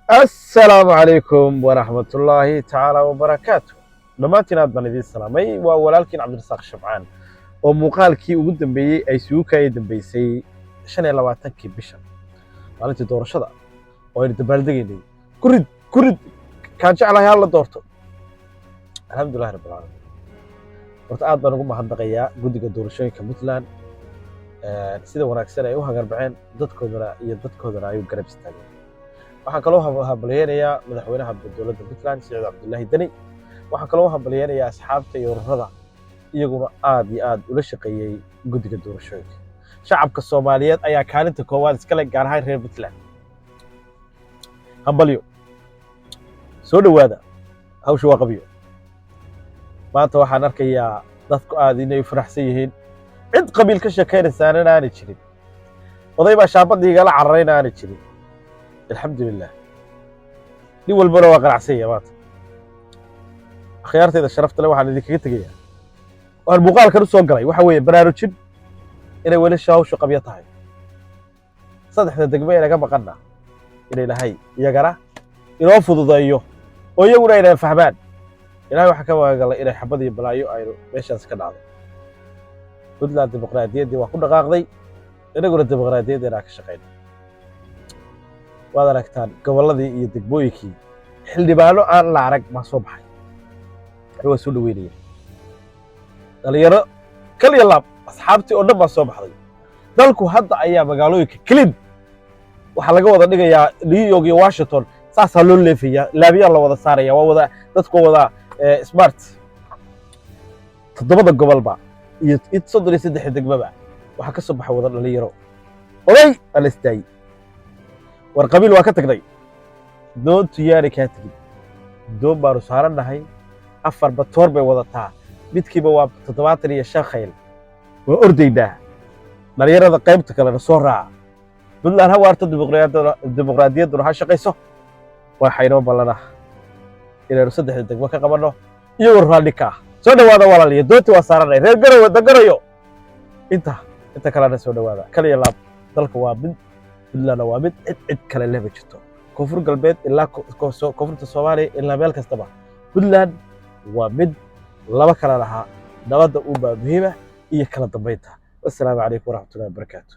Assalaamu calaykum waraxmatullaahi tacaala wabarakaatu. Dhammaantiin aad baan idiin salaamay. Waa walaalkiin Cabdirasaaq Shabcaan oo muuqaalkii ugu dambeeyey ay suukaaya dambeysay 25-kii bishan, maalintii doorashada oo aynu dabaaldegaynay. Kurid kurid kaan jeclahay hal la doorto. Alxamdulilahi rabbil caalamiin. Horta aad baan ugu mahadnaqayaa guddiga doorashooyinka Puntland sida wanaagsan ay u hagarbaceen dadkoodana iyo dadkoodana ay u garab istaageen. Waxaan kaloo hambalyeynayaa madaxweynaha dowladda Puntland, Siciid Cabdullaahi Deni. Waxaan kaloo hambalyeynayaa asxaabta iyo ururada iyaguna aad iyo aad ula shaqeeyey guddiga doorashooyinka. Shacabka Soomaaliyeed ayaa kaalinta koowaad iskale, gaar ahaan reer Puntland. Hambalyo, soo dhowaada, hawsha waa qabiyo. Maanta waxaan arkayaa dadku aad inay u faraxsan yihiin, cid qabiil ka sheekaynaysaanana aanay jirin, oday baa shaabadda igala cararayna aanay jirin. Alxamdulilah, nin walbana waa qanacsan yahay maanta. Akhyaartayda sharafta le, waxaan idinkaga tegayaa waan muuqaalkan u soo galay waxa weeye baraarujin inay weli hawshu qabyo tahay, saddexda degmo ee naga maqanna inay Ilaahay iyagana inoo fududeeyo oo iyaguna aynaan fahmaan. Ilahay waxaa ka magangalay inay xabad iyo balaayo aynu meeshaas ka dhacdo. Puntland dimuqraadiyaddii waa ku dhaqaaqday, inaguna dimuqraadiyaddeena ka shaqayna. Waad aragtaan gobolladii iyo degmooyinkii xildhibaano aan la arag baa soo baxay. Waa soo dhaweynaya dhalinyaro kal iyo laab, asxaabtii oo dhan baa soo baxday. Dalku hadda ayaa magaalooyinka clean waxaa laga wada dhigayaa. New York iyo Washington saasaa loo leefayaa, laabiyaa la wada saaraya, waa wada dadku wada smart. Toddobada gobolba iyo 33 degmaba waxaa ka soo baxay wada dhalinyaro, oday aa la istaayey. War qabiil waa ka tagnay, doontu yaanay kaa tegin. Doon baanu saarannahay, afar batoor bay wadataa, midkiiba waa 75 khayl. Waa ordaynaa. Dhalinyarada qaybta kalena soo raaca. Puntland ha waarto, dimuqraadiyadduna ha shaqayso. Waxaa inoo ballanah inaynu saddexda degmo ka qabanno iyagoo raalli ka ah. Soo dhawaada walaaliya, doonti waa saaranay. Reer Garowe dagarayo, inta kalena soo dhawaada, kal iyo laab. Dalka waa mid, Puntlandna waa mid, cid cid kale leh ma jirto. Koonfur Galbeed ilaa koonfurta Soomaaliya ilaa meel kastaba Puntland waa mid, laba kala lahaa. Nabadda uunbaa muhiima iyo kala dambaynta. Wassalaamu calaykum waraxmatullahi wabarakaatu.